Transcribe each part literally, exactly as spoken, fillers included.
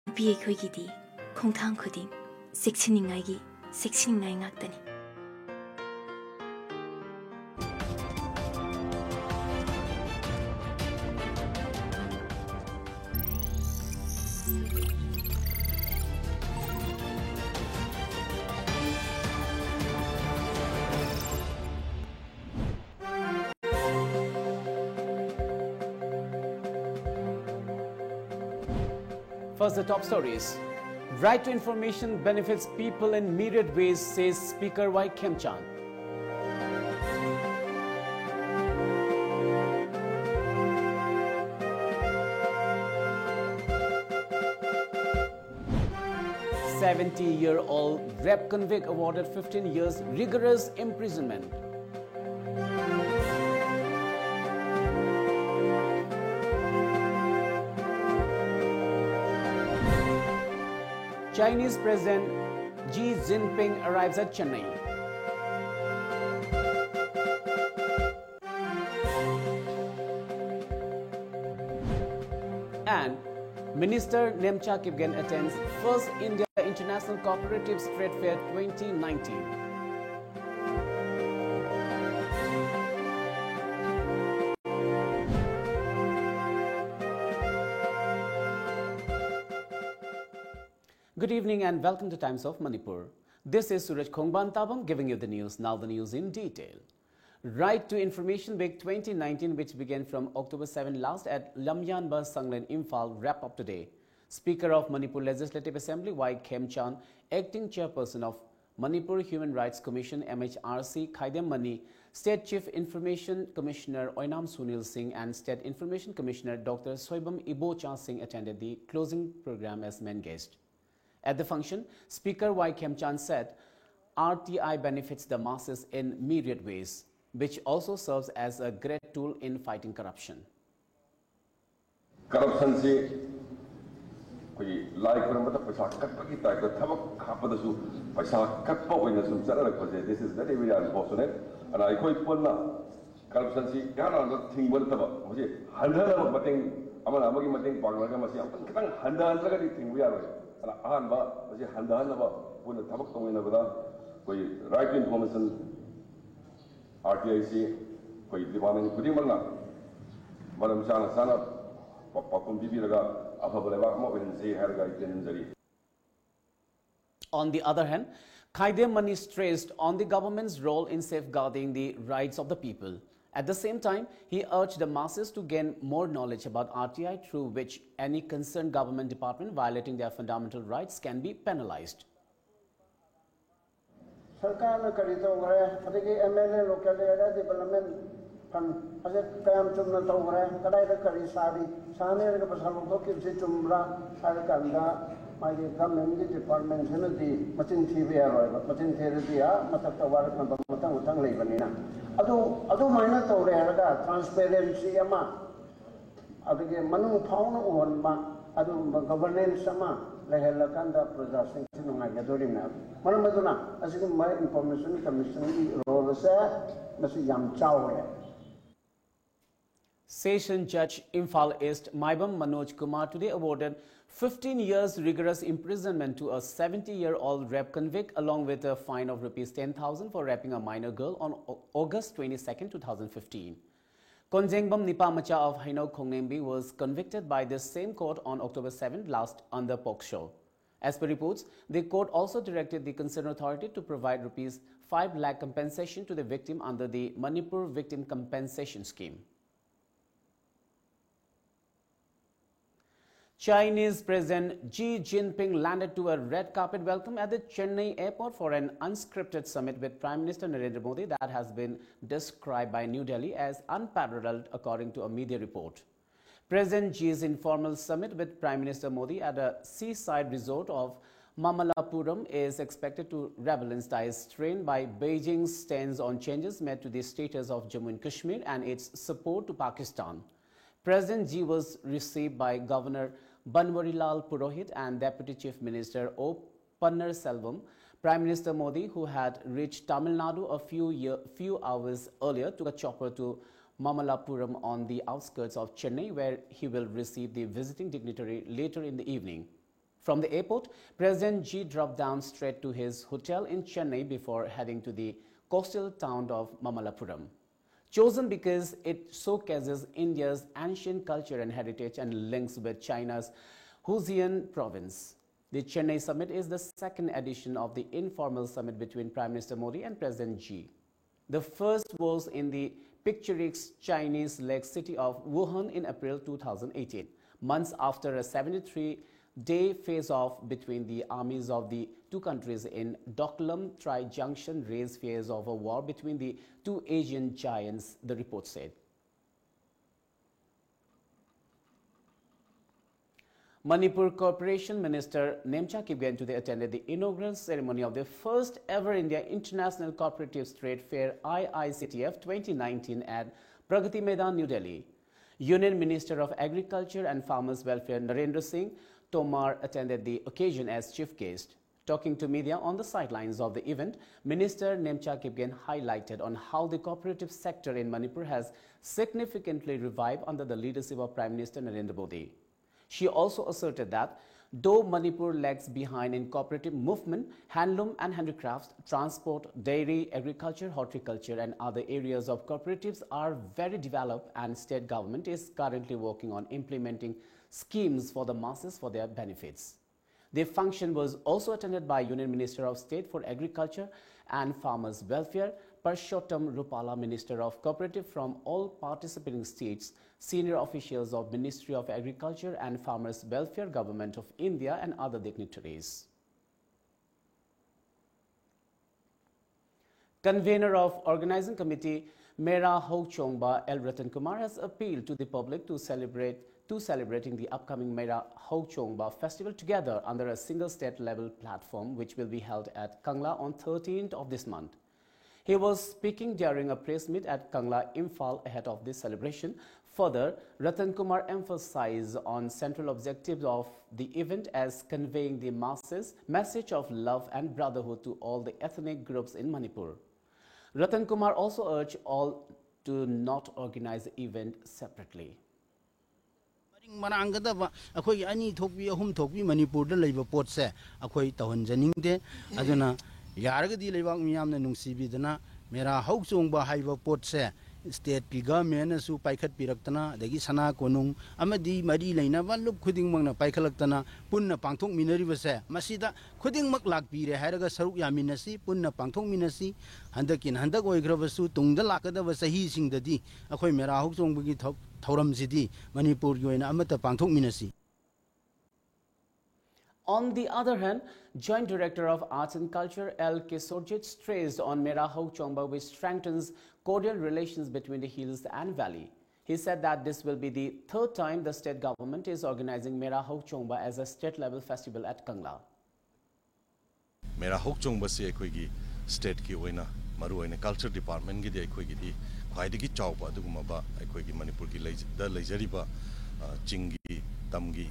ꯅꯨꯄꯤ ꯑꯩꯈꯣꯏꯒꯤꯗꯤ ꯈꯣꯡꯊꯥꯡ ꯈꯨꯗꯤꯡ ꯆꯦꯛꯁꯤꯟꯅꯤꯡꯉꯥꯏꯒꯤ ꯆꯦꯛꯁꯤꯟꯅꯤꯡꯉꯥꯏ ꯉꯥꯛꯇꯅꯤ꯫ First, the top stories. Right to information benefits people in myriad ways, says Speaker Y Khemchand. Seventy-year-old rape convict awarded fifteen years rigorous imprisonment. Chinese President Xi Jinping arrives at Chennai. And Minister Nemcha Kipgen attends first India International Cooperatives Trade Fair twenty nineteen. Good evening and welcome to Times of Manipur. This is Suraj Khongban Tabam giving you the news. Now the news in detail. Right to Information Week twenty nineteen, which began from October seven last at Lamyanba Sanglen, Imphal, wrap up today. Speaker of Manipur Legislative Assembly Y Khemchand, Acting Chairperson of Manipur Human Rights Commission, M H R C, Khaidem Mani, State Chief Information Commissioner Oinam Sunil Singh and State Information Commissioner Doctor Soibam Ibocha Singh attended the closing program as main guest. At the function, Speaker Y Khemchand said, R T I benefits the masses in myriad ways, which also serves as a great tool in fighting corruption. ꯀꯔꯞꯁꯟꯁꯤ ꯑꯩꯈꯣꯏꯒꯤ ꯂꯥꯏ ꯈꯨꯔꯨꯝꯕꯗ ꯄꯩꯁꯥ ꯀꯠꯄꯒꯤ ꯇꯥꯏꯞꯇ ꯊꯕꯛ ꯍꯥꯞꯄꯗꯁꯨ ꯄꯩꯁꯥ ꯀꯠꯄ ꯑꯣꯏꯅ ꯁꯨꯝ ꯆꯠꯅꯔꯛꯄꯁꯦ, this is very very unfortunate. ꯑꯗꯨꯅ ꯑꯩꯈꯣꯏ ꯄꯨꯟꯅ ꯀꯔꯞꯁꯟꯁꯤ ꯏꯍꯥꯟ ꯍꯥꯟꯕ ꯊꯤꯡꯕ ꯅꯠꯇꯕ ꯃꯁꯤ ꯍꯟꯊꯅꯕ ꯃꯇꯦꯡ ꯑꯃꯅ ꯑꯃꯒꯤ ꯃꯇꯦꯡ ꯄꯥꯡꯅꯔꯒ ꯃꯁꯤ ꯑꯃꯨꯛꯇꯪ ꯈꯤꯇꯪ ꯍꯟꯊꯍꯟꯗ꯭ꯔꯒꯗꯤ ꯊꯤꯡꯕ ꯌꯥꯔꯣꯏ꯫ ꯑꯗꯨꯅ ꯑꯍꯥꯟꯕ ꯃꯁꯤ ꯍꯟꯊꯍꯟꯅꯕ ꯄꯨꯟꯅ ꯊꯕꯛ ꯇꯧꯃꯤꯟꯅꯕꯗ ꯑꯩꯈꯣꯏ Right to Information, R T I C ꯑꯩꯈꯣꯏ department ꯈꯨꯗꯤꯡꯃꯛꯅ ꯃꯔꯝ ꯆꯥꯅ ꯆꯥꯅ ꯄꯥꯎꯈꯨꯝ ꯄꯤꯕꯤꯔꯒ ꯑꯐꯕ ꯂꯩꯕꯥꯛ ꯑꯃ ꯑꯣꯏꯍꯟꯁꯤ ꯍꯥꯏꯔꯒ ꯑꯩ ꯇꯦꯟꯖꯔꯤ꯫ On the other hand, Khaide Mani stressed on the government's role in safeguarding the rights of the people. At the same time, he urged the masses to gain more knowledge about R T I, through which any concerned government department violating their fundamental rights can be penalized. ꯁꯔꯀꯥꯔꯅ ꯀꯔꯤ ꯇꯧꯈ꯭ꯔꯦ, ꯑꯗꯒꯤ M L A local area development fund ꯑꯁꯦ ꯀꯌꯥꯝ ꯆꯨꯝꯅ ꯇꯧꯈ꯭ꯔꯦ, ꯀꯗꯥꯏꯗ ꯀꯔꯤ ꯁꯥꯔꯤ, ꯁꯥꯅꯤ ꯍꯥꯏꯔꯒ ꯄꯩꯁꯥ ꯂꯧꯊꯣꯛꯈꯤꯕꯁꯤ ꯆꯨꯝꯕ꯭ꯔꯥ ꯍꯥꯏꯔ ꯀꯥꯟꯗ, ꯃꯥꯒꯤ government ꯀꯤ department ꯁꯤꯅꯗꯤ ꯃꯆꯤꯟ ꯊꯤꯕ ꯌꯥꯔꯣꯏꯕ꯫ ꯃꯆꯤꯟ ꯊꯤꯔꯗꯤ ꯑꯥ ꯃꯊꯛꯇ ꯋꯥꯔꯛꯅꯕ ꯃꯊꯪ ꯃꯊꯪ ꯂꯩꯕꯅꯤꯅ꯫ ꯑꯗꯨ ꯑꯗꯨꯃꯥꯏꯅ ꯇꯧꯔꯦ ꯍꯥꯏꯔꯒ transparency ꯑꯃ, ꯑꯗꯒꯤ ꯃꯅꯨꯡ ꯐꯥꯎꯅ ꯎꯍꯟꯕ ꯑꯗꯨꯒꯨꯝꯕ governance ꯑꯃ ꯂꯩꯍꯜꯂꯀꯥꯟꯗ ꯄ꯭ꯔꯖꯥꯁꯤꯡꯁꯤ ꯅꯨꯡꯉꯥꯏꯒꯗꯣꯔꯤꯕꯅꯦꯕ꯫ ꯃꯔꯝ ꯑꯗꯨꯅ ꯑꯁꯤꯒꯨꯝꯕ Information Commission ꯒꯤ role ꯑꯁꯦ ꯃꯁꯤ ꯌꯥꯝ ꯆꯥꯎꯔꯦ꯫ Session Judge, Imphal East, Maibam Manoj Kumar today awarded fifteen years rigorous imprisonment to a seventy-year-old rape convict, along with a fine of rupees ten thousand for raping a minor girl on Au- August twenty-second, two thousand fifteen. Konjengbam Nipamacha of Hainao Khongnembi was convicted by this same court on October seventh last under POCSO. As per reports, the court also directed the concerned authority to provide rupees five lakh compensation to the victim under the Manipur Victim Compensation Scheme. Chinese President Xi Jinping landed to a red carpet welcome at the Chennai airport for an unscripted summit with Prime Minister Narendra Modi that has been described by New Delhi as unparalleled, according to a media report. President Xi's informal summit with Prime Minister Modi at a seaside resort of Mamallapuram is expected to revel in style, strained by Beijing's stance on changes made to the status of Jammu and Kashmir and its support to Pakistan. President Xi was received by Governor Banwarilal Purohit and Deputy Chief Minister O Panneerselvam. Prime Minister Modi, who had reached Tamil Nadu a few, year, few hours earlier, took a chopper to Mamallapuram on the outskirts of Chennai, where he will receive the visiting dignitary later in the evening. From the airport, President Xi dropped down straight to his hotel in Chennai before heading to the coastal town of Mamallapuram. Chosen because it showcases India's ancient culture and heritage and links with China's Hunan province. The Chennai summit is the second edition of the informal summit between Prime Minister Modi and President Xi. The first was in the picturesque Chinese lake city of Wuhan in April two thousand eighteen, months after a seventy-three day face-off between the armies of the two countries in Doklam Trai Junction raised fears of a war between the two Asian giants, the report said. Manipur Corporation Minister Nemcha Kipgen today attended the inaugural ceremony of the first ever India International Cooperatives Trade Fair I I C T F twenty nineteen at Pragati Maidan, New Delhi. Union Minister of Agriculture and Farmers Welfare Narendra Singh Tomar attended the occasion as chief guest. Talking to media on the sidelines of the event, Minister Nemcha Kipgen highlighted on how the cooperative sector in Manipur has significantly revived under the leadership of Prime Minister Narendra Modi. She also asserted that though Manipur lags behind in cooperative movement, handloom and handicrafts, transport, dairy, agriculture, horticulture, and other areas of cooperatives are very developed, and state government is currently working on implementing schemes for the masses for their benefits. The function was also attended by Union Minister of State for Agriculture and Farmers Welfare, Parshottam Rupala, Minister of Cooperative from all participating states, senior officials of Ministry of Agriculture and Farmers Welfare, Government of India, and other dignitaries. Convener of Organizing Committee Meira Hokchongba, L Ratan Kumar, has appealed to the public to celebrate to celebrating the upcoming Meira Hokchongba festival together under a single state level platform, which will be held at Kangla on thirteenth of this month. He was speaking during a press meet at Kangla, Imphal, ahead of this celebration. Further, Ratan Kumar emphasized on central objectives of the event as conveying the masses message of love and brotherhood to all the ethnic groups in Manipur. Ratan Kumar also urged all to not organize the event separately. ꯃꯔꯤꯡ ꯃꯔꯥꯡꯒꯗꯕ ꯑꯩꯈꯣꯏꯒꯤ ꯑꯅꯤ ꯊꯣꯛꯄꯤ, ꯑꯍꯨꯝ ꯊꯣꯛꯄꯤ ꯃꯅꯤꯄꯨꯔꯗ ꯂꯩꯕ ꯄꯣꯠꯁꯦ ꯑꯩꯈꯣꯏ ꯇꯧꯍꯟꯖꯅꯤꯡꯗꯦ꯫ ꯑꯗꯨꯅ ꯌꯥꯔꯒꯗꯤ ꯂꯩꯕꯥꯛ ꯃꯤꯌꯥꯝꯅ ꯅꯨꯡꯁꯤꯕꯤꯗꯅ ꯃꯦꯔꯥ ꯍꯧ ꯆꯣꯡꯕ ꯍꯥꯏꯕ ꯄꯣꯠꯁꯦ state ꯀꯤ government ꯅꯁꯨ ꯄꯥꯏꯈꯠꯄꯤꯔꯛꯇꯅ, ꯑꯗꯒꯤ ꯁꯅꯥ ꯀꯣꯅꯨꯡ ꯑꯃꯗꯤ ꯃꯔꯤ ꯂꯩꯅꯕ ꯂꯨꯞ ꯈꯨꯗꯤꯡꯃꯛꯅ ꯄꯥꯏꯈꯠꯂꯛꯇꯅ ꯄꯨꯟꯅ ꯄꯥꯡꯊꯣꯛꯃꯤꯟꯅꯔꯤꯕꯁꯦ, ꯃꯁꯤꯗ ꯈꯨꯗꯤꯡꯃꯛ ꯂꯥꯛꯄꯤꯔꯦ ꯍꯥꯏꯔꯒ ꯁꯔꯨꯛ ꯌꯥꯃꯤꯟꯅꯁꯤ, ꯄꯨꯟꯅ ꯄꯥꯡꯊꯣꯛꯃꯤꯟꯅꯁꯤ꯫ ꯍꯟꯗꯛꯀꯤꯅ ꯍꯟꯗꯛ ꯑꯣꯏꯈ꯭ꯔꯕꯁꯨ, ꯇꯨꯡꯗ ꯂꯥꯛꯀꯗꯕ ꯆꯍꯤꯁꯤꯡꯗꯗꯤ ꯑꯩꯈꯣꯏ ꯃꯦꯔꯥ ꯍꯧ ꯆꯣꯡꯕꯒꯤ ꯊꯧ-, ꯊꯧꯔꯝꯁꯤꯗꯤ ꯃꯅꯤꯄꯨꯔꯒꯤ ꯑꯣꯏꯅ ꯑꯃꯠꯇ ꯄꯥꯡꯊꯣꯛꯃꯤꯟꯅꯁꯤ꯫ On the other hand, Joint Director of Arts and Culture L K Surjit stressed on Mera Hou Chongba, which strengthens cordial relations between the hills and valley. He said that this will be the third time the state government is organizing Mera Hou Chongba as a state-level festival at Kangla. ꯃꯦꯔꯥ ꯍꯧ ꯆꯣꯡꯕꯁꯤ ꯑꯩꯈꯣꯏꯒꯤ state ꯀꯤ ꯑꯣꯏꯅ, ꯃꯔꯨꯑꯣꯏꯅ culture department ꯀꯤꯗꯤ ꯑꯩꯈꯣꯏꯒꯤꯗꯤ ꯈ꯭ꯋꯥꯏꯗꯒꯤ ꯆꯥꯎꯕ ꯑꯗꯨꯒꯨꯝꯂꯕ ꯑꯩꯈꯣꯏꯒꯤ ꯃꯅꯤꯄꯨꯔꯒꯤ ꯂꯩꯖ-, ꯗ ꯂꯩꯖꯔꯤꯕ, ꯑ, ꯆꯤꯡꯒꯤ, ꯇꯝꯒꯤ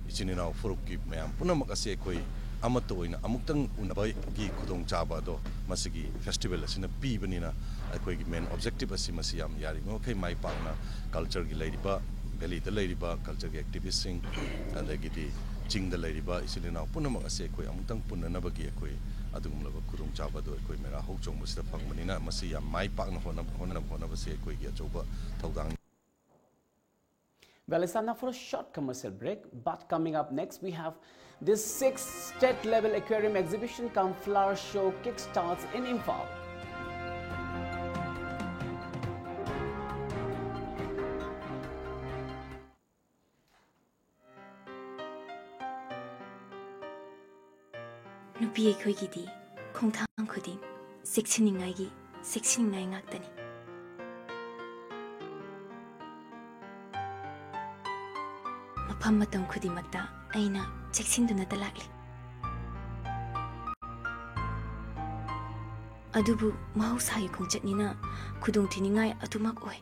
ꯏꯆꯤꯟ ꯏꯅꯥꯎ ꯐꯨꯔꯨꯞꯀꯤ ꯃꯌꯥꯝ ꯄꯨꯝꯅꯃꯛ ꯑꯁꯤ ꯑꯩꯈꯣꯏ ꯑꯃꯠꯇ ꯑꯣꯏꯅ ꯑꯃꯨꯛꯇꯪ ꯎꯅꯕꯒꯤ ꯈꯨꯗꯣꯡꯆꯥꯕ ꯑꯗꯣ ꯃꯁꯤꯒꯤ festival ꯑꯁꯤꯅ ꯄꯤꯕꯅꯤꯅ, ꯑꯩꯈꯣꯏꯒꯤ main objective ꯑꯁꯤ ꯃꯁꯤ ꯌꯥꯝ ꯌꯥꯔꯤꯕ ꯃꯈꯩ ꯃꯥꯏ ꯄꯥꯛꯅ culture ꯒꯤ ꯂꯩꯔꯤꯕ, valley ꯗ ꯂꯩꯔꯤꯕ culture ꯒꯤ activist ꯁꯤꯡ, ꯑꯗꯒꯤꯗꯤ ꯆꯤꯡꯗ ꯂꯩꯔꯤꯕ ꯏꯆꯤꯜ ꯏꯅꯥꯎ ꯄꯨꯝꯅꯃꯛ ꯑꯁꯤ ꯑꯩꯈꯣꯏ ꯑꯃꯨꯛꯇꯪ ꯄꯨꯟꯅꯅꯕꯒꯤ ꯑꯩꯈꯣꯏ ꯑꯗꯨꯒꯨꯝꯂꯕ ꯈꯨꯗꯣꯡꯆꯥꯕ ꯑꯗꯨ ꯑꯩꯈꯣꯏ ꯃꯦꯔꯥ ꯍꯧ ꯆꯣꯡꯕꯁꯤꯗ ꯐꯪꯕꯅꯤꯅ, ꯃꯁꯤ ꯌꯥꯝ ꯃꯥꯏ ꯄꯥꯛꯅ ꯍꯣꯠꯅ-, ꯍꯣꯠꯅꯅꯕ ꯍꯣꯠꯅꯕꯁꯤ ꯑꯩꯈꯣꯏꯒꯤ ꯑꯆꯧꯕ ꯊꯧꯗꯥꯡꯅꯤ꯫ Well, it's time now for a short commercial break, but coming up next, we have this sixth state-level aquarium exhibition cum flower show kickstarts in Imphal. ꯅꯨꯄꯤ ꯑꯩꯈꯣꯏꯒꯤꯗꯤ ꯈꯣꯡꯊꯥꯡ ꯈꯨꯗꯤꯡ ꯆꯦꯛꯁꯤꯟꯅꯤꯡꯉꯥꯏꯒꯤ ꯆꯦꯛꯁꯤꯟꯅꯤꯡꯉꯥꯏ ꯉꯥꯛꯇꯅꯤ꯫ ꯃꯐꯝ ꯃꯇꯝ ꯈꯨꯗꯤꯡꯃꯛꯇ ꯑꯩꯅ ꯆꯦꯛꯁꯤꯟꯗꯨꯅꯇ ꯂꯥꯛꯂꯤ꯫ ꯑꯗꯨꯕꯨ ꯃꯍꯧꯁꯥꯒꯤ ꯈꯣꯡꯆꯠꯅꯤꯅ ꯈꯨꯗꯣꯡꯊꯤꯅꯤꯡꯉꯥꯏ ꯑꯗꯨꯃꯛ ꯑꯣꯏ꯫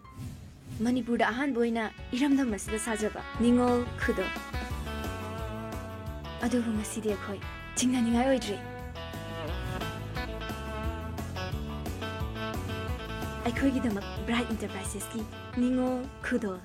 ꯃꯅꯤꯄꯨꯔꯗ ꯑꯍꯥꯟꯕ ꯑꯣꯏꯅ ꯏꯔꯝꯗꯝ ꯑꯁꯤꯗ ꯁꯥꯖꯕ ꯅꯤꯉꯣꯜ ꯈꯨꯗꯣꯜ꯫ ꯑꯗꯨꯕꯨ ꯉꯁꯤꯗꯤ ꯑꯩꯈꯣꯏ ꯆꯤꯡꯅꯅꯤꯡꯉꯥꯏ ꯑꯣꯏꯗ꯭ꯔꯤ꯫ ꯑꯩꯈꯣꯏꯒꯤꯗꯃꯛ ꯕ꯭ꯔꯥꯏꯠ ꯏꯟꯇꯔꯄ꯭ꯔꯥꯏꯁꯦꯁꯀꯤ ꯅꯤꯉꯣꯜ ꯈꯨꯗꯣꯜ꯫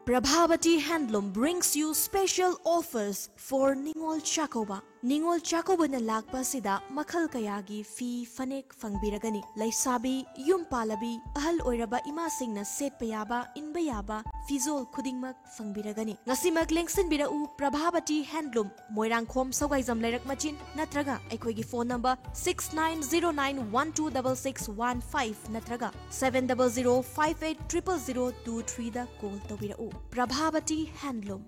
Prabhavati Handloom brings you special offers for Ningol Chakkouba. ꯅꯤꯉꯣꯜ ꯆꯥꯛꯀꯧꯕꯅ ꯂꯥꯛꯄ ꯑꯁꯤꯗ ꯃꯈꯜ ꯀꯌꯥꯒꯤ ꯐꯤ ꯐꯅꯦꯛ ꯐꯪꯕꯤꯔꯒꯅꯤ꯫ ꯂꯩꯁꯥꯕꯤ, ꯌꯨꯝ ꯄꯥꯜꯂꯕꯤ, ꯑꯍꯜ ꯑꯣꯏꯔꯕ ꯏꯃꯥꯁꯤꯡꯅ ꯁꯦꯠꯄ ꯌꯥꯕ, ꯏꯟꯕ ꯌꯥꯕ ꯐꯤꯖꯣꯜ ꯈꯨꯗꯤꯡꯃꯛ ꯐꯪꯕꯤꯔꯒꯅꯤ꯫ ꯉꯁꯤꯃꯛ ꯂꯦꯡꯁꯤꯟꯕꯤꯔꯛꯎ Prabhavati Handloom, ꯃꯣꯏꯔꯥꯡꯈꯣꯝ ꯁꯧꯒꯥꯏꯖꯝ ꯂꯩꯔꯛ ꯃꯆꯤꯟ, ꯅꯠꯇ꯭ꯔꯒ ꯑꯩꯈꯣꯏꯒꯤ phone number six nine zero nine one two double six one five ꯅꯠꯇ꯭ꯔꯒ seven double zero five eight triple zero two three ꯗ call ꯇꯧꯕꯤꯔꯛꯎ꯫ Prabhavati Handloom.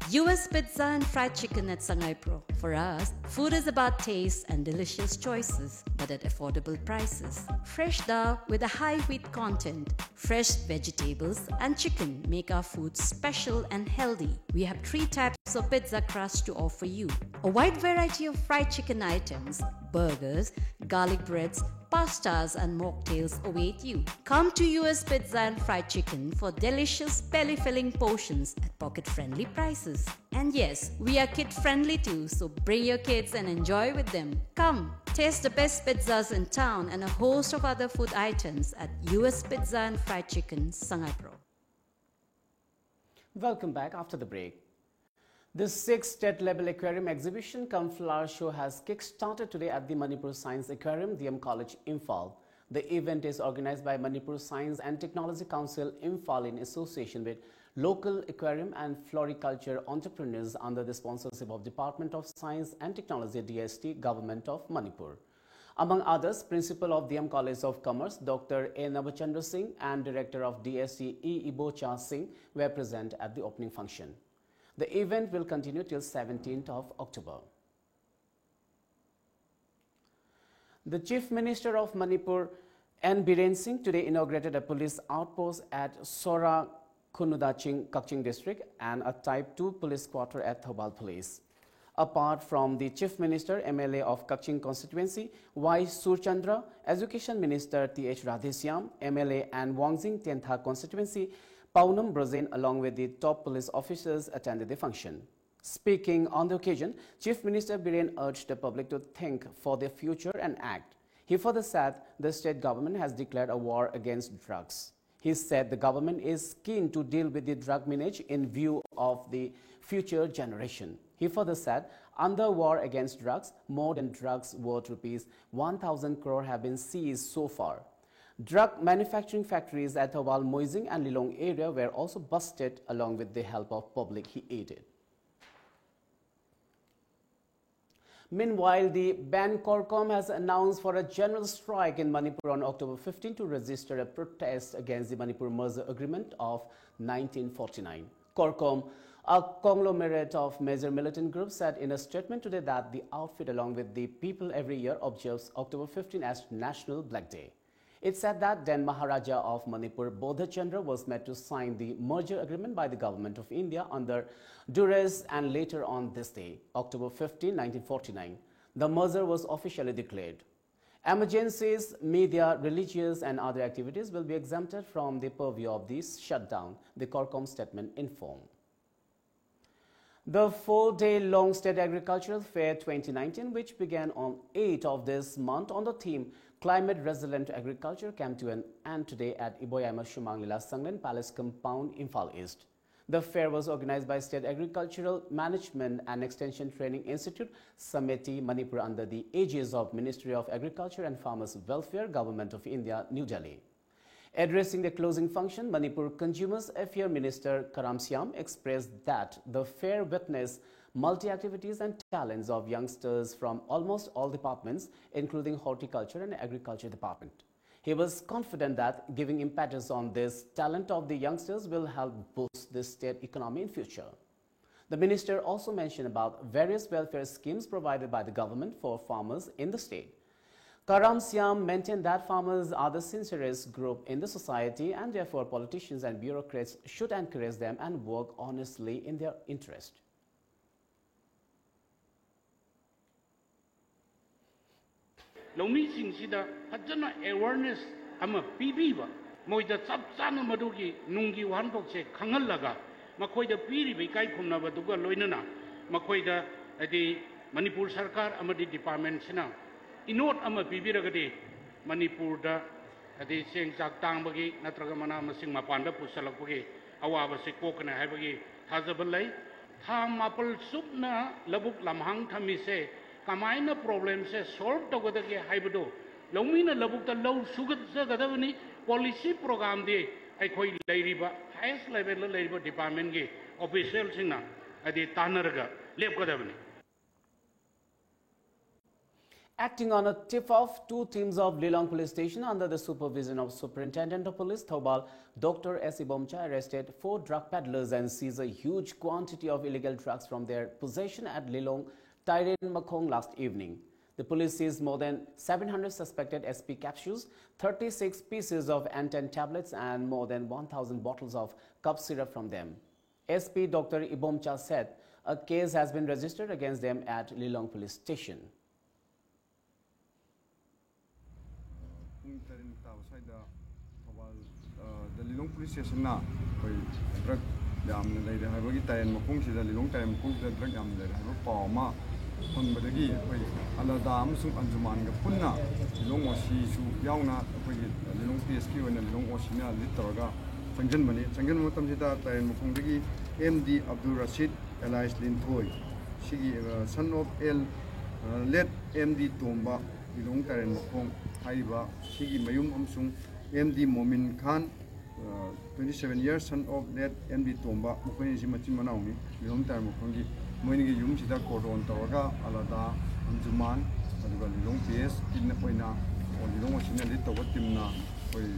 U S Pizza and Fried Chicken at Sangaipro. For us, food is about taste and delicious choices, but at affordable prices. Fresh dal with a high wheat content, fresh vegetables, and chicken make our food special and healthy. We have three types of pizza crust to offer you. A wide variety of fried chicken items, burgers, garlic breads, pastas, and mocktails await you. Come to U S Pizza and Fried Chicken for delicious belly-filling portions at pocket-friendly prices. And yes, we are kid-friendly too, so bring your kids and enjoy with them. Come, taste the best pizzas in town and a host of other food items at U S Pizza and Fried Chicken, Sangaipro. Welcome back after the break. The sixth state-level aquarium exhibition cum flower show has kick-started today at the Manipur Science Aquarium, D M College, Imphal. The event is organized by Manipur Science and Technology Council, Imphal, in association with local aquarium and floriculture entrepreneurs under the sponsorship of Department of Science and Technology, D S T, Government of Manipur. Among others, Principal of D M College of Commerce, Doctor A Nabachandra Singh, and Director of D S T, E Ibocha Singh, were present at the opening function. The event will continue till seventeenth of October. The Chief Minister of Manipur, N Biren Singh, today inaugurated a police outpost at Sora Khunudaching, Kakching District, and a Type two police quarter at Thoubal Police. Apart from the Chief Minister, M L A of Kakching constituency, Y Surchandra, Education Minister T H Radheshyam, M L A and Wangjing Tentha constituency, Paunam Brojen, along with the top police officers, attended the function. Speaking on the occasion, Chief Minister Biren urged the public to think for their future and act. He further said the state government has declared a war against drugs. He said the government is keen to deal with the drug menace in view of the future generation. He further said, under war against drugs, more than drugs worth rupees one thousand crore have been seized so far. Drug manufacturing factories at Thoubal Moijing and Lilong area were also busted along with the help of public, he added. Meanwhile, the band Corcom has announced for a general strike in Manipur on October fifteen to register a protest against the Manipur merger agreement of nineteen forty-nine. Corcom, a conglomerate of major militant groups, said in a statement today that the outfit, along with the people, every year observes October fifteen as National Black Day. It said that then Maharaja of Manipur, Bodha Chandra, was made to sign the merger agreement by the Government of India under duress, and later on this day, October fifteen, nineteen forty-nine, the merger was officially declared. Emergencies, media, religious, and other activities will be exempted from the purview of this shutdown, the Corcom statement informed. The four-day long State Agricultural Fair twenty nineteen, which began on eighth of this month on the theme Climate Resilient Agriculture, came to an end today at Iboyaima Shumang Lila Sanglen Palace Compound, Imphal East. The fair was organized by State Agricultural Management and Extension Training Institute, Samiti, Manipur, under the aegis of Ministry of Agriculture and Farmers Welfare, Government of India, New Delhi. Addressing the closing function, Manipur Consumers Affairs Minister Karam Shyam expressed that the fair witnessed multi-activities and talents of youngsters from almost all departments, including horticulture and agriculture department. He was confident that giving impetus on this talent of the youngsters will help boost the state economy in future. The minister also mentioned about various welfare schemes provided by the government for farmers in the state. Karam Shyam maintained that farmers are the sincerest group in the society and therefore politicians and bureaucrats should encourage them and work honestly in their interest. ꯂꯧꯃꯤꯁꯤꯡꯁꯤꯗ ꯐꯖꯅ awareness ꯑꯃ ꯄꯤꯕꯤꯕ, ꯃꯣꯏꯗ ꯆꯞ ꯆꯥꯅ ꯃꯗꯨꯒꯤ ꯅꯨꯡꯒꯤ ꯋꯥꯍꯟꯊꯣꯛꯁꯦ ꯈꯪꯍꯜꯂꯒ, ꯃꯈꯣꯏꯗ ꯄꯤꯔꯤꯕ ꯏꯀꯥꯏ ꯈꯨꯝꯅꯕꯗꯨꯒ ꯂꯣꯏꯅꯅ ꯃꯈꯣꯏꯗ, ꯍꯥꯏꯗꯤ, ꯃꯅꯤꯄꯨꯔ ꯁꯔꯀꯥꯔ ꯑꯃꯗꯤ ꯗꯤꯄꯥꯔꯠꯃꯦꯟꯁꯤꯅ ꯏꯅꯣꯠ ꯑꯃ ꯄꯤꯕꯤꯔꯒꯗꯤ ꯃꯅꯤꯄꯨꯔꯗ ꯍꯥꯏꯗꯤ ꯆꯦꯡ ꯆꯥꯛ ꯇꯥꯡꯕꯒꯤ ꯅꯠꯇ꯭ꯔꯒ ꯃꯅꯥ ꯃꯁꯤꯡ ꯃꯄꯥꯟꯗ ꯄꯨꯁꯜꯂꯛꯄꯒꯤ ꯑꯋꯥꯕꯁꯤ ꯀꯣꯛꯀꯅꯤ ꯍꯥꯏꯕꯒꯤ ꯊꯥꯖꯕ ꯂꯩ꯫ ꯊꯥ ꯃꯥꯄꯜ ꯆꯨꯞꯅ ꯂꯧꯕꯨꯛ ꯂꯝꯍꯥꯡ ꯊꯝꯃꯤꯁꯦ ꯀꯃꯥꯏꯅ problemꯁꯦ solve ꯇꯧꯒꯗꯒꯦ ꯍꯥꯏꯕꯗꯨ ꯂꯧꯃꯤꯅ ꯂꯧꯕꯨꯛꯇ ꯂꯧ ꯁꯨꯒꯗꯕꯅꯤ꯫ Policy programꯗꯤ ꯑꯩꯈꯣꯏ ꯂꯩꯔꯤꯕ highest levelꯗ ꯂꯩꯔꯤꯕ departmentꯀꯤ officialꯁꯤꯡꯅ ꯍꯥꯏꯗꯤ ꯇꯥꯟꯅꯔꯒ ꯂꯦꯞꯀꯗꯕꯅꯤ꯫ Acting on a tip-off, two teams of Lilong Police Station under the supervision of Superintendent of Police Thoubal, Doctor S Ibomcha, arrested four drug peddlers and seized a huge quantity of illegal drugs from their possession at Lilong Tairen Makhong last evening. The police seized more than seven hundred suspected S P capsules, thirty-six pieces of Antan tablets, and more than one thousand bottles of cough syrup from them. S P Doctor Ibomcha said a case has been registered against them at Lilong Police Station. ꯄꯨꯡ ꯇꯔꯦꯠ ꯇꯥꯕ ꯁ꯭ꯋꯥꯏꯗ ꯊꯧꯕꯥꯜ ꯗ ꯂꯤꯂꯣꯡ police ꯁ꯭ꯇꯦꯁꯟꯅ ꯑꯩꯈꯣꯏ drug ꯌꯥꯝꯅ ꯂꯩꯔꯦ ꯍꯥꯏꯕꯒꯤ ꯇꯥꯏꯔꯦꯟ ꯃꯈꯣꯡꯁꯤꯗ, ꯂꯤꯂꯣꯡ ꯇꯥꯏꯔꯦꯟ ꯃꯈꯣꯡꯁꯤꯗ drug ꯌꯥꯝꯅ ꯂꯩꯔꯦ ꯍꯥꯏꯕ ꯄꯥꯎ ꯑꯃ ꯐꯪꯕꯗꯒꯤ ꯑꯩꯈꯣꯏ ꯑꯂꯥꯗꯥ ꯑꯃꯁꯨꯡ ꯑꯟꯖꯨꯃꯥꯟꯒ ꯄꯨꯟꯅ ꯂꯤꯂꯣꯡ ꯑꯣ ꯁꯤꯁꯨ ꯌꯥꯎꯅ ꯑꯩꯈꯣꯏꯒꯤ ꯂꯤꯂꯣꯡ ꯄꯤ ꯑꯦꯁꯀꯤ ꯑꯣꯏꯅ ꯂꯤꯂꯣꯡ ꯑꯣ ꯁꯤꯅ ꯂꯤꯗ ꯇꯧꯔꯒ ꯆꯪꯁꯤꯟꯕꯅꯤ꯫ ꯆꯪꯁꯤꯟꯕ ꯃꯇꯝꯁꯤꯗ ꯇꯥꯏꯔꯦꯟ ꯃꯈꯣꯡꯗꯒꯤ M D Abdul Rashid alias Linthoi, ꯁꯤꯒꯤ son of L late M D Tomba, Lilong Tairen Makhong ꯍꯥꯏꯔꯤꯕ ꯁꯤꯒꯤ ꯃꯌꯨꯝ ꯑꯃꯁꯨꯡ M D Momin Khan, twenty seven years, son of late M D Tomba, ꯃꯈꯣꯏ ꯑꯅꯤꯁꯤ ꯃꯆꯤꯟ ꯃꯅꯥꯎꯅꯤ꯫ ꯂꯤꯂꯣꯡ ꯇꯥꯏꯔꯦꯟ ꯃꯈꯣꯡꯒꯤ ꯃꯣꯏꯅꯤꯒꯤ ꯌꯨꯝꯁꯤꯗ cordon ꯇꯧꯔꯒ ꯑꯂꯥꯗꯥ, ꯑꯟꯖꯨꯃꯥꯟ, ꯑꯗꯨꯒ ꯂꯤꯂꯣꯡ ꯄꯤ ꯑꯦꯁꯀꯤ ꯑꯣꯏꯅ ꯂꯤꯂꯣꯡ ꯑꯣ ꯁꯤꯅ ꯂꯤꯗ ꯇꯧꯕ ꯇꯤꯝꯅ ꯑꯩꯈꯣꯏ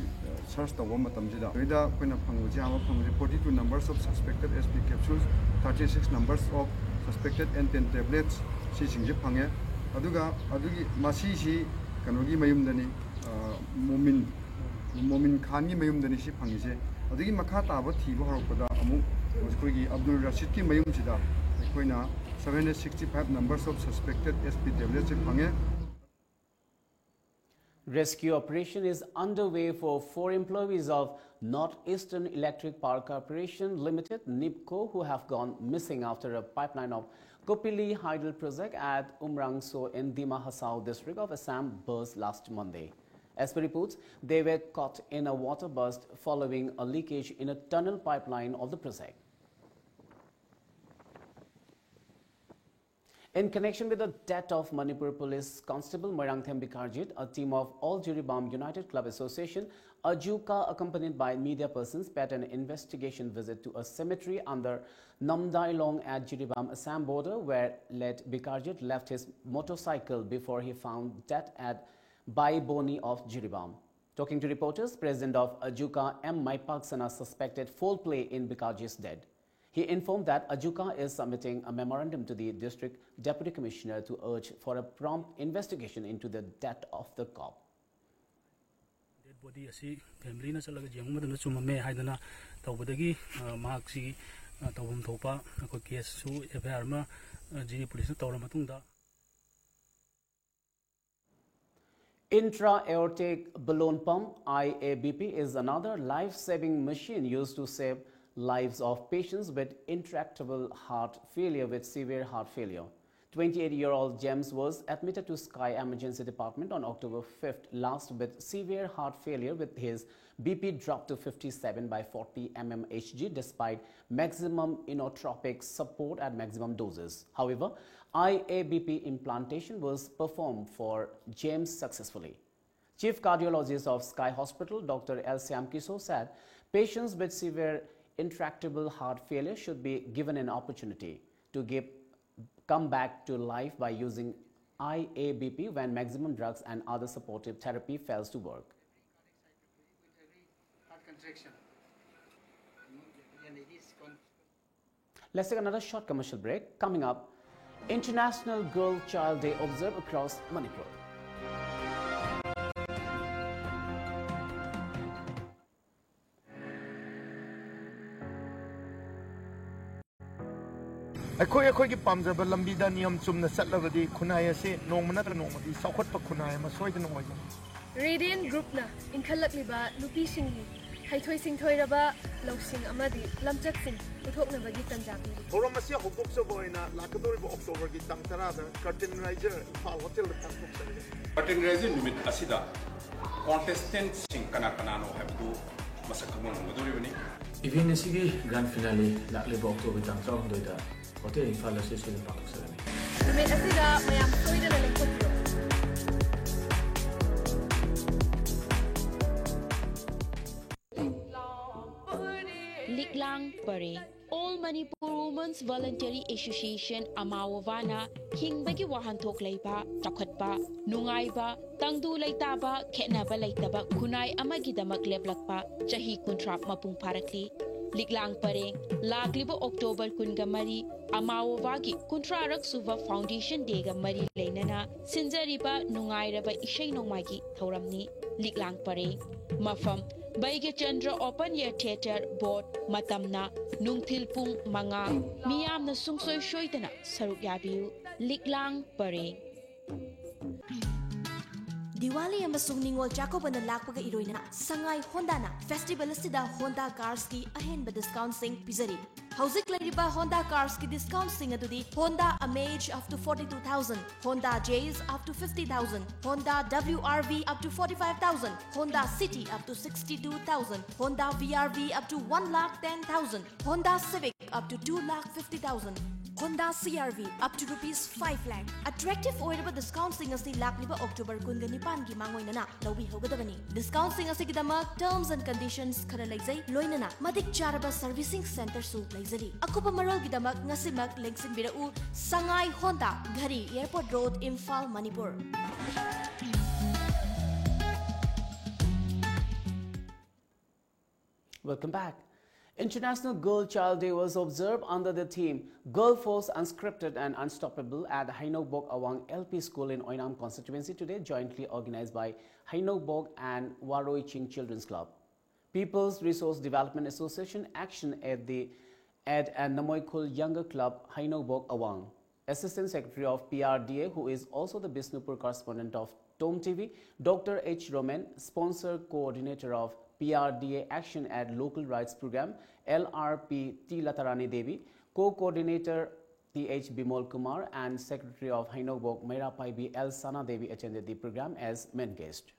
search ꯇꯧꯕ ꯃꯇꯝꯁꯤꯗ ꯁꯤꯗ ꯑꯩꯈꯣꯏꯅ ꯐꯪꯕꯁꯤ, ꯑꯍꯥꯟꯕ ꯐꯪꯕꯁꯤ forty two numbers of suspected S P capsules, thirty six numbers of suspected Antan tablets, ꯁꯤꯁꯤꯡꯁꯦ ꯐꯪꯉꯦ꯫ ꯑꯗꯨꯒ ꯑꯗꯨꯒꯤ ꯃꯁꯤꯁꯤ ꯀꯩꯅꯣꯒꯤ ꯃꯌꯨꯝꯗꯅꯤ, ꯃꯣꯃꯤꯟ, ꯃꯣꯃꯤꯟ ꯈꯥꯟꯒꯤ ꯃꯌꯨꯝꯗꯅꯤ ꯁꯤ ꯐꯪꯉꯤꯁꯦ꯫ ꯑꯗꯨꯒꯤ ꯃꯈꯥ ꯇꯥꯕ ꯊꯤꯕ ꯍꯧꯔꯛꯄꯗ ꯑꯃꯨꯛ ꯑꯩꯈꯣꯏꯒꯤ ꯑꯕꯗꯨꯜ ꯔꯁꯤꯗꯀꯤ ꯃꯌꯨꯝꯁꯤꯗ ꯑꯩꯈꯣꯏꯅ seven hundred sixty five numbers of suspected S P tablets ꯁꯤ ꯐꯪꯉꯦ꯫ Rescue operation is underway for four employees of North Eastern Electric Power Corporation Limited, NEEPCO, who have gone missing after a pipeline of Kopili Hydel project at Umrangso in Dima Hasao district of Assam burst last Monday. As per reports, they were caught in a water burst following a leakage in a tunnel pipeline of the project. In connection with the death of Manipur Police Constable Moirangthem Bikarjit, a team of All Jiribam United Club Association, AJUCA, accompanied by media persons, paid an investigation visit to a cemetery under Namdailong at Jiribam Assam border, where late Bikarjit left his motorcycle before he found death at Baiboni of Jiribam. Talking to reporters, President of AJUCA M Maipaksana suspected foul play in Bikarjit's death. He informed that AJUCA is submitting a memorandum to the District Deputy Commissioner to urge for a prompt investigation into the death of the cop. Dead body ꯑꯁꯤ family ꯅ ꯆꯠꯂꯒ ꯌꯦꯡꯕ ꯃꯇꯝꯗ ꯆꯨꯝꯃꯝꯃꯦ ꯍꯥꯏꯗꯅ ꯇꯧꯕꯗꯒꯤ ꯃꯍꯥꯛꯁꯤ ꯇꯧꯐꯝ ꯊꯣꯛꯄ ꯑꯩꯈꯣꯏ case ꯁꯨ F I R ꯑꯃ G D police ꯅ ꯇꯧꯔ ꯃꯇꯨꯡꯗ Intra-aortic balloon pump, I A B P, is another life-saving machine used to save lives of patients with intractable heart failure with severe heart failure. Twenty-eight-year-old James was admitted to Sky Emergency Department on October fifth last with severe heart failure, with his B P dropped to fifty-seven by forty mm H G despite maximum inotropic support at maximum doses. However, I A B P implantation was performed for James successfully. Chief cardiologist of Sky Hospital, Doctor L Shyam Kishore, said patients with severe intractable heart failure should be given an opportunity to give come back to life by using I A B P when maximum drugs and other supportive therapy fails to work. Heart contraction. And it is con- Let's take another short commercial break. Coming up, International Girl Child Day observed across Manipur. ꯑꯩꯈꯣꯏ ꯑꯩꯈꯣꯏꯒꯤ ꯄꯥꯝꯖꯕ ꯂꯝꯕꯤꯗ ꯅꯤꯌꯝ ꯆꯨꯝꯅ ꯆꯠꯂꯕꯗꯤ ꯈꯨꯟꯅꯥꯏ ꯑꯁꯤ ꯅꯣꯡꯃ ꯅꯠꯇ꯭ꯔ ꯅꯣꯡꯃꯗꯤ ꯆꯥꯎꯈꯠꯄ ꯈꯨꯟꯅꯥꯏ ꯑꯃ ꯁꯣꯏꯗꯅ ꯑꯣꯏꯒꯅꯤ꯫ Radiant Groupꯅ ꯏꯟꯈꯠꯂꯛꯂꯤꯕ ꯅꯨꯄꯤꯁꯤꯡꯒꯤ ꯍꯩꯊꯣꯏ ꯁꯤꯡꯊꯣꯏꯔꯕ ꯂꯧꯁꯤꯡ ꯑꯃꯗꯤ ꯂꯝꯆꯠꯁꯤꯡ ꯎꯠꯊꯣꯛꯅꯕꯒꯤ ꯇꯥꯟꯖꯥ ꯄꯤꯔꯤ꯫ ꯊꯧꯔꯝ ꯑꯁꯤ ꯍꯧꯗꯣꯛꯆꯕ ꯑꯣꯏꯅ ꯂꯥꯛꯀꯗꯧꯔꯤꯕ ꯑꯣꯛꯇꯣꯕꯔꯒꯤ ꯇꯥꯡ ꯇꯔꯥꯗ Curtain Raiser ꯏꯝꯐꯥꯜ ꯍꯣꯇꯦꯜꯗ ꯄꯥꯡꯊꯣꯛꯆꯔꯒꯅꯤ꯫ Curtain Raiser ꯅꯨꯃꯤꯠ ꯑꯁꯤꯗ contestantꯁꯤꯡ ꯀꯅꯥ ꯀꯅꯥꯅꯣ ꯍꯥꯏꯕꯗꯨ ꯃꯁꯛ ꯈꯪꯕ ꯉꯝꯒꯗꯧꯔꯤꯕꯅꯤ꯫ Event ꯑꯁꯤꯒꯤ grand finale ꯂꯥꯛꯂꯤꯕ ꯑꯣꯛꯇꯣꯕꯔ ꯇꯥꯡ ꯇꯔꯥꯍꯨꯝꯗꯣꯏꯗ ꯍꯣꯇꯦꯜ ꯏꯝꯐꯥꯜ ꯑꯁꯤꯗ ꯄꯥꯡꯊꯣꯛꯆꯒꯅꯤ꯫ ꯅꯨꯃꯤꯠ ꯑꯁꯤꯗ ꯃꯌꯥꯝ ꯁꯣꯏꯗꯅ ꯂꯦꯡꯊꯣꯛꯄꯤꯌꯨ꯫ ꯂꯤꯛꯂꯥꯡ ꯄꯔꯦꯡ꯫ All Manipur Women's Voluntary Association, ꯑꯃꯥꯋꯣꯕꯥꯅ ꯍꯤꯡꯕꯒꯤ ꯋꯥꯍꯟꯊꯣꯛ ꯂꯩꯕ, ꯆꯥꯎꯈꯠꯄ, ꯅꯨꯡꯉꯥꯏꯕ, ꯇꯪꯗꯨ ꯂꯩꯇꯥꯕ, ꯈꯦꯠꯅꯕ ꯂꯩꯇꯕ ꯈꯨꯟꯅꯥꯏ ꯑꯃꯒꯤꯗꯃꯛ ꯂꯦꯞꯂꯛꯄ ꯆꯍꯤ ꯀꯨꯟꯊ꯭ꯔꯥ ꯃꯄꯨꯡ ꯐꯥꯔꯛꯂꯤ꯫ ꯂꯤꯛꯂꯥꯡ ꯄꯔꯦꯡ, ꯂꯥꯛꯂꯤꯕ ꯑꯣꯛꯇꯣꯕꯔ ꯀꯨꯟꯒ ꯃꯔꯤ, ꯑꯃꯥꯋꯣꯕꯥꯒꯤ ꯀꯨꯟꯊ꯭ꯔꯥꯔꯛ ꯁꯨꯕ Foundation Dayꯒ ꯃꯔꯤ ꯂꯩꯅꯅ ꯁꯤꯟꯖꯔꯤꯕ ꯅꯨꯡꯉꯥꯏꯔꯕ ꯏꯁꯩ ꯅꯣꯡꯃꯥꯏꯒꯤ ꯊꯧꯔꯝꯅꯤ꯫ ꯂꯤꯛꯂꯥꯡ ꯄꯔꯦꯡ꯫ ꯃꯐꯝ, ꯕꯩꯒ꯭ꯌꯆꯟꯗ꯭ꯔ Open Air Theatre, ꯕꯣꯠ꯫ ꯃꯇꯝꯅ ꯅꯨꯡꯊꯤꯜ ꯄꯨꯡ ꯃꯉꯥ꯫ ꯃꯤꯌꯥꯝꯅ ꯁꯨꯡꯁꯣꯏ ꯁꯣꯏꯗꯅ ꯁꯔꯨꯛ ꯌꯥꯕꯤꯌꯨ꯫ ꯂꯤꯛꯂꯥꯡ ꯄꯔꯦꯡ꯫ ꯗꯤꯋꯥꯂꯤ ꯑꯃꯁꯨꯡ ꯅꯤꯉꯣꯜ ꯆꯥꯛꯀꯧꯕꯅ ꯂꯥꯛꯄꯒ ꯏꯔꯣꯏꯅꯅ ꯁꯉꯥꯏ ꯍꯣꯟꯗꯥꯅ festival ꯑꯁꯤꯗ Honda carsꯀꯤ ꯑꯍꯦꯟꯕ discountꯁꯤꯡ ꯄꯤꯖꯔꯤ꯫ ꯍꯧꯖꯤꯛ ꯂꯩꯔꯤꯕ Honda carsꯀꯤ discountꯁꯤꯡ ꯑꯗꯨꯗꯤ Honda Amaze up to forty two thousand, Honda Jazz up to fifty thousand, Honda W R V up to forty five thousand, Honda City up to sixty two thousand, Honda V R V up to one lakh ten thousand, Honda Civic up to two lakh fifty thousand, Honda C R V up to rupees five lakh꯫ Attractive ꯑꯣꯏꯔꯕ discountꯁꯤꯡ ꯑꯁꯤ ꯂꯥꯛꯂꯤꯕ October ꯀꯨꯟꯒ ꯅꯤꯄꯥꯟꯒꯤ ꯃꯥꯡꯑꯣꯏꯅꯅ ꯂꯧꯕꯤꯍꯧꯒꯗꯕꯅꯤ꯫ Discountꯁꯤꯡ ꯑꯁꯤꯒꯤꯗꯃꯛ terms and conditions ꯈꯔ ꯂꯩꯖꯩ, ꯂꯣꯏꯅꯅ ꯃꯇꯤꯛ ꯆꯥꯔꯕ servicing centreꯁꯨ ꯂꯩꯖꯔꯤ꯫ ꯑꯀꯨꯞꯄ ꯃꯔꯣꯜꯒꯤꯗꯃꯛ ꯉꯁꯤꯃꯛ ꯂꯦꯡꯁꯤꯟꯕꯤꯔꯛꯎ꯫ Sangai Honda, Ghari, Airport Road, Imphal, Manipur. Welcome back. International Girl Child Day was observed under the theme Girl Force Unscripted and Unstoppable at Hainokbok Awang L P School in Oinam constituency today, jointly organized by Hainokbok and Waroi Ching Children's Club. People's Resource Development Association action at the at and Namoikhul Younger Club, Hainokbok Awang. Assistant Secretary of P R D A, who is also the Bishnupur correspondent of Tom T V, Doctor H Roman, sponsor coordinator of P R D A Action at Local Rights Program, L R P T Latarani Devi, co-coordinator T H Bimol Kumar, and secretary of Hainobok Meira Paibi L Sana Devi attended the program as main guest.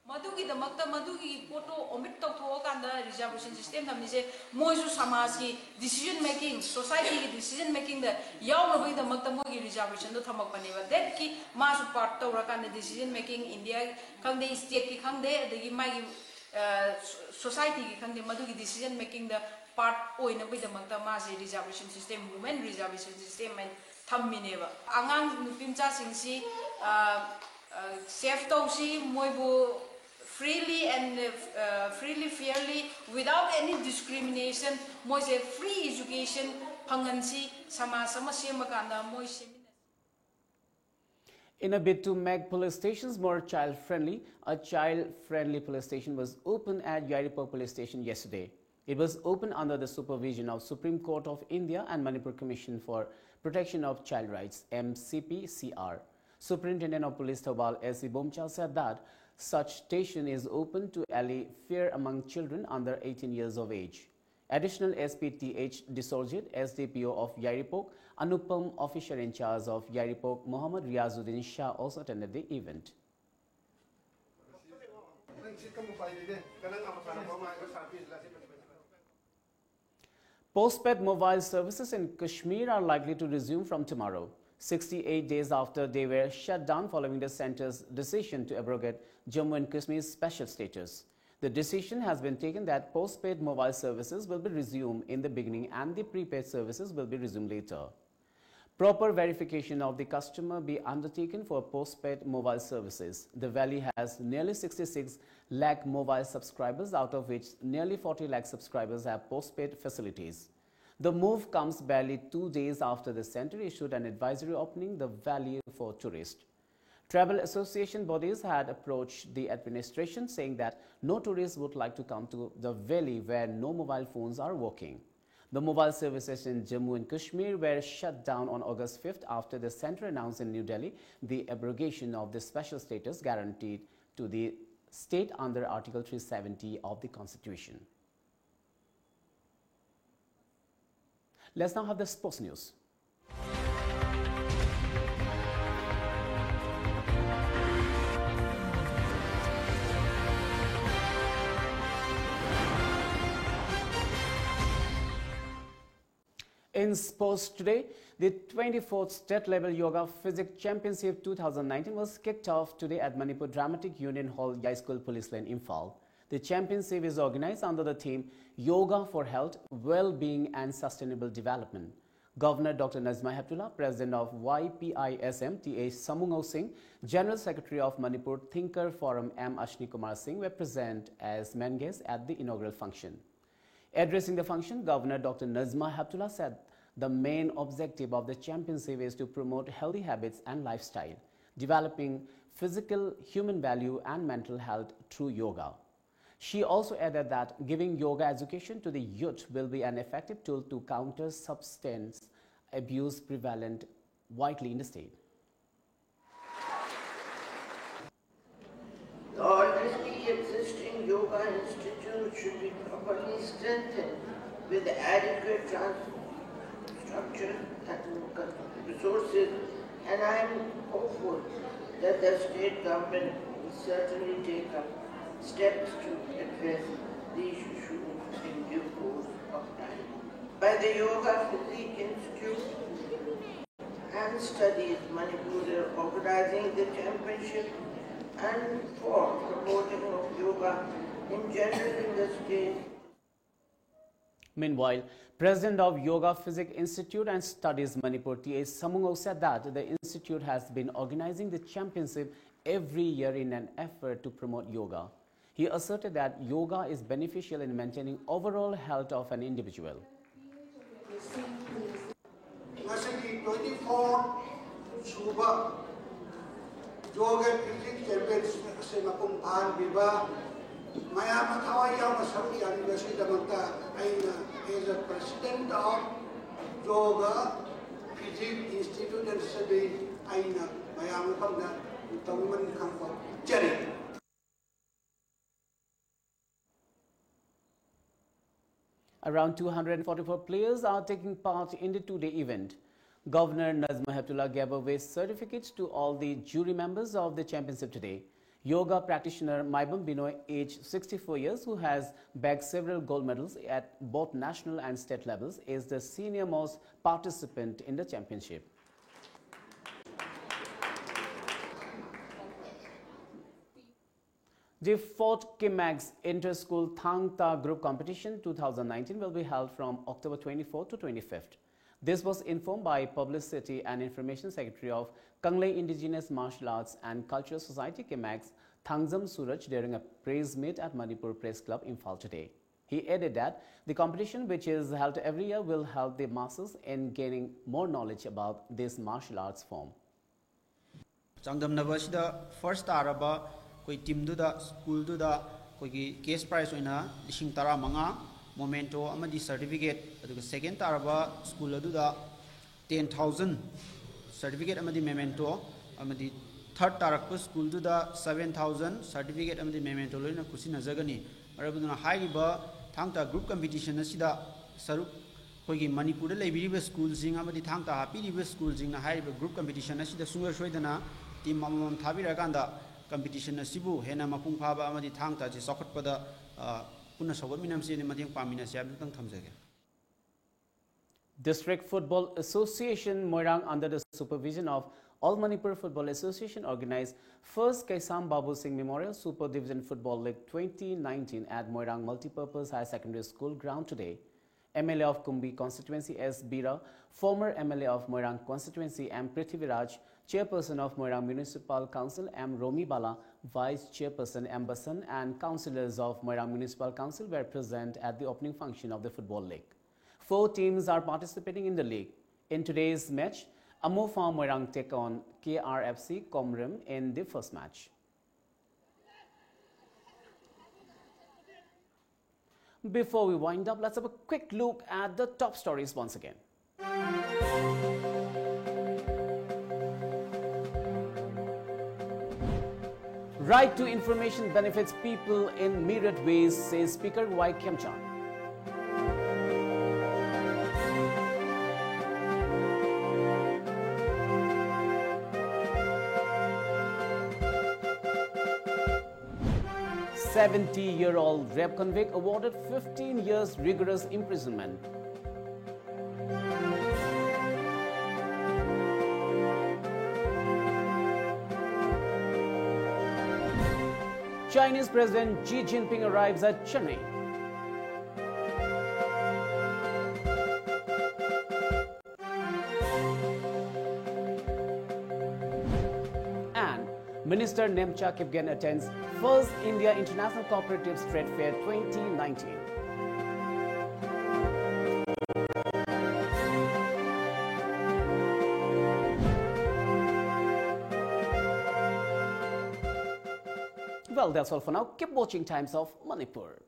ꯃꯗꯨꯒꯤꯗꯃꯛꯇ ꯃꯗꯨꯒꯤ ꯄꯣꯠꯇꯣ ꯑꯣꯃꯤꯠ ꯇꯧꯊꯣꯛꯑꯀꯥꯟꯗ reservation system ꯊꯝꯃꯤꯁꯦ ꯃꯣꯏꯁꯨ ꯁꯃꯥꯖꯀꯤ decision making, ꯁꯣꯁꯥꯏꯇꯤꯒꯤ decision ꯃꯦꯀꯤꯡꯗ ꯌꯥꯎꯅꯕꯒꯤꯗꯃꯛꯇ ꯃꯣꯏꯒꯤ ꯔꯤꯖꯥꯔꯕꯦꯁꯟꯗꯣ ꯊꯝꯃꯛꯄꯅꯦꯕ꯫ ꯗꯦꯠꯀꯤ ꯃꯥꯁꯨ part ꯇꯧꯔꯀꯥꯟꯗ decision making India ꯈꯪꯗꯦ, ꯁ꯭ꯇꯦꯠꯀꯤ ꯈꯪꯗꯦ, ꯑꯗꯒꯤ ꯃꯥꯒꯤ ꯁꯣꯁꯥꯏꯇꯤꯒꯤ ꯈꯪꯗꯦ, ꯃꯗꯨꯒꯤ ꯗꯤꯁꯤꯖꯟ ꯃꯦꯀꯤꯡꯗ ꯄꯥꯔꯠ ꯑꯣꯏꯅꯕꯒꯤꯗꯃꯛꯇ ꯃꯥꯁꯦ reservation system, women reservation system ꯍꯥꯏꯅ ꯊꯝꯃꯤꯅꯦꯕ꯫ ꯑꯉꯥꯡ ꯅꯨꯄꯤ ꯃꯆꯥꯁꯤꯡꯁꯤ ꯁꯦꯐ ꯇꯧꯁꯤ, ꯃꯣꯏꯕꯨ freely and freely, fairly, without any discrimination, ꯃꯣꯏꯁꯦ ꯐ꯭ꯔꯤ ꯑꯦꯖꯨꯀꯦꯁꯟ ꯐꯪꯍꯟꯁꯤ, ꯁꯃꯥꯖ ꯑꯃ ꯁꯦꯝꯃꯀꯥꯟꯗ ꯃꯣꯏ ꯁꯦꯝꯃꯤꯟꯅꯁꯤ꯫ In a bid to make police stations more child-friendly, a child-friendly police station was opened at Yairipok Police Station yesterday. It was opened under the supervision of Supreme Court of India and Manipur Commission for Protection of Child Rights, M C P C R. Superintendent of Police Thoubal S C Bomcha said that such station is open to allay fear among children under eighteen years of age. Additional S P T H Disorjit, S D P O of Yairipok, Anupam, officer in charge of Yairipok, Mohammad Riazuddin Shah also attended the event. Postpaid mobile services in Kashmir are likely to resume from tomorrow, sixty-eight days after they were shut down following the centre's decision to abrogate Jammu and Kashmir's special status. The decision has been taken that postpaid mobile services will be resumed in the beginning and the prepaid services will be resumed later. Proper verification of the customer be undertaken for postpaid mobile services. The valley has nearly sixty-six lakh mobile subscribers, out of which nearly forty lakh subscribers have postpaid facilities. The move comes barely two days after the centre issued an advisory opening the valley for tourists. Tribal association bodies had approached the administration saying that no tourists would like to come to the valley where no mobile phones are working. The mobile services in Jammu and Kashmir were shut down on August fifth after the centre announced in New Delhi the abrogation of the special status guaranteed to the state under Article three seventy of the Constitution. Let's now have the sports news. In sports today, the twenty-fourth State Level Yoga Physique Championship two thousand nineteen was kicked off today at Manipur Dramatic Union Hall, Yaiskul Police Lane, Imphal. The championship is organized under the theme Yoga for Health, Well-Being and Sustainable Development. Governor Doctor Najma Heptulla, President of Y P I S M, T A Samungao Singh, General Secretary of Manipur Thinker Forum, M Ashni Kumar Singh, were present as main guests at the inaugural function. Addressing the function, Governor Doctor Najma Heptulla said the main objective of the championship is to promote healthy habits and lifestyle, developing physical, human value, and mental health through yoga. She also added that giving yoga education to the youth will be an effective tool to counter substance abuse prevalent widely in the state. The already existing yoga institute should be properly strengthened with adequate trans- structure and resources, and I am hopeful that the state government will certainly take up steps to address these issues in due course of time. By the Yoga Physique Institute and Studies Manipur are organizing the championship and for promoting of yoga in general in the state. Meanwhile, President of Yoga Physique Institute and Studies Manipur, T A Samungao, said that the institute has been organizing the championship every year in an effort to promote yoga. He asserted that yoga is beneficial in maintaining overall health of an individual. ꯉꯁꯤꯒꯤ twenty-four ꯁꯨꯕ ꯌꯣꯒ ꯐꯤꯖꯤꯛ championship ꯑꯁꯤ ꯃꯄꯨꯡ ꯐꯥꯍꯟꯕꯤꯕ, ꯃꯌꯥꯝꯅ ꯊꯋꯥꯏ ꯌꯥꯎꯅ ꯁꯔꯨꯛ ꯌꯥꯕꯤꯕ ꯑꯁꯤꯒꯤꯗꯃꯛꯇ ꯑꯩꯅ As a president of Yoga Physique Institute and Study, ꯑꯩꯅ ꯃꯌꯥꯝ ꯃꯐꯝꯗ ꯇꯧꯅꯤꯡꯕ ꯈꯪꯕ ꯆꯔꯤ꯫ Around two hundred forty-four players are taking part in the two-day event. Governor Najma Heptulla gave away certificates to all the jury members of the championship today. Yoga practitioner Maibam Binoy, aged sixty-four years, who has bagged several gold medals at both national and state levels, is the senior most participant in the championship. The fourth Kimax Inter-School Thangta Group Competition two thousand nineteen will be held from October twenty-fourth to twenty-fifth. This was informed by Publicity and Information Secretary of Kanglei Indigenous Martial Arts and Cultural Society, Kimax, Thangzam Suraj, during a press meet at Manipur Press Club, Imphal, today. He added that the competition, which is held every year, will help the masses in gaining more knowledge about this martial arts form. ꯆꯥꯡꯗꯝꯅꯕ ꯑꯁꯤꯗ first ꯇꯥꯔꯕ ꯑꯩꯈꯣꯏ ꯇꯤꯝꯗꯨꯗ, ꯁ꯭ꯀꯨꯜꯗꯨꯗ ꯑꯩꯈꯣꯏꯒꯤ case prize ꯑꯣꯏꯅ ꯂꯤꯁꯤꯡ ꯇꯔꯥꯃꯉꯥ, ꯃꯣꯃꯦꯟꯇꯣ ꯑꯃꯗꯤ certificate, ꯑꯗꯨꯒ ꯁꯦꯀꯦꯟ ꯇꯥꯔꯕ ꯁ꯭ꯀꯨꯜ ꯑꯗꯨꯗ ꯇꯦꯟ ꯊꯥꯎꯖꯟ, ꯁꯔꯇꯤꯐꯤꯀꯦꯠ ꯑꯃꯗꯤ ꯃꯦꯃꯦꯟꯇꯣ, ꯑꯃꯗꯤ ꯊꯥꯔꯠ ꯇꯥꯔꯛꯄ ꯁ꯭ꯀꯨꯜꯗꯨꯗ ꯁꯕꯦꯟ ꯊꯥꯎꯖꯟ, ꯁꯔꯇꯤꯐꯤꯀꯦꯠ ꯑꯃꯗꯤ ꯃꯦꯃꯦꯟꯇꯣ ꯂꯣꯏꯅ ꯈꯨꯠꯁꯤꯟꯅꯖꯒꯅꯤ꯫ ꯃꯔꯝ ꯑꯗꯨꯅ ꯍꯥꯏꯔꯤꯕ ꯊꯥꯡ ꯇꯥ ꯒ꯭ꯔꯨꯞ ꯀꯝꯄꯤꯇꯤꯁꯟ ꯑꯁꯤꯗ ꯁꯔꯨꯛ ꯑꯩꯈꯣꯏꯒꯤ ꯃꯅꯤꯄꯨꯔꯗ ꯂꯩꯕꯤꯔꯤꯕ ꯁ꯭ꯀꯨꯜꯁꯤꯡ ꯑꯃꯗꯤ ꯊꯥꯡ ꯇꯥ ꯍꯥꯞꯄꯤꯔꯤꯕ ꯁ꯭ꯀꯨꯜꯁꯤꯡꯅ ꯍꯥꯏꯔꯤꯕ ꯒ꯭ꯔꯨꯞ ꯀꯝꯄꯤꯇꯤꯁꯟ ꯑꯁꯤꯗ ꯁꯨꯡꯁꯣꯏ ꯁꯣꯏꯗꯅ ꯇꯤꯝ ꯑꯃꯃꯝ ꯊꯥꯕꯤꯔꯛꯑꯀꯥꯟꯗ ꯀꯝꯄꯤꯇꯤꯁꯟ ꯑꯁꯤꯕꯨ ꯍꯦꯟꯅ ꯃꯄꯨꯡ ꯐꯥꯕ ꯑꯃꯗꯤ ꯊꯥꯡ ꯇꯥꯁꯤ ꯆꯥꯎꯈꯠꯄꯗ, ꯑ, ꯄꯨꯟꯅ ꯁꯧꯒꯠꯃꯤꯟꯅꯁꯤ ꯑꯃꯗꯤ ꯃꯇꯦꯡ ꯄꯥꯡꯃꯤꯟꯅꯁꯤ ꯍꯥꯏꯕꯗꯨꯇꯪ ꯊꯝꯖꯒꯦ꯫ District Football Association Moirang, under the supervision of All Manipur Football Association, organized first Keisham Babu Singh Memorial Super Division Football League twenty nineteen at Moirang Multipurpose Higher Secondary School ground today. M L A of Kumbi constituency S Bira, former M L A of Moirang constituency M Prithviraj, chairperson of Moirang Municipal Council M Romi Bala, vice chairperson M Basan, and councillors of Moirang Municipal Council were present at the opening function of the football league. Four teams are participating in the league. In today's match, Amofa Moirang take on K R F C Komrim in the first match. Before we wind up, let's have a quick look at the top stories once again. Right to information benefits people in myriad ways, says Speaker Y Khemchand. Seventy-year-old rape convict awarded fifteen years rigorous imprisonment. Chinese President Xi Jinping arrives at Chennai. And Minister Nemcha Kipgen attends first India International Cooperatives Trade Fair twenty nineteen. Well, that's all for now. Keep watching Times of Manipur.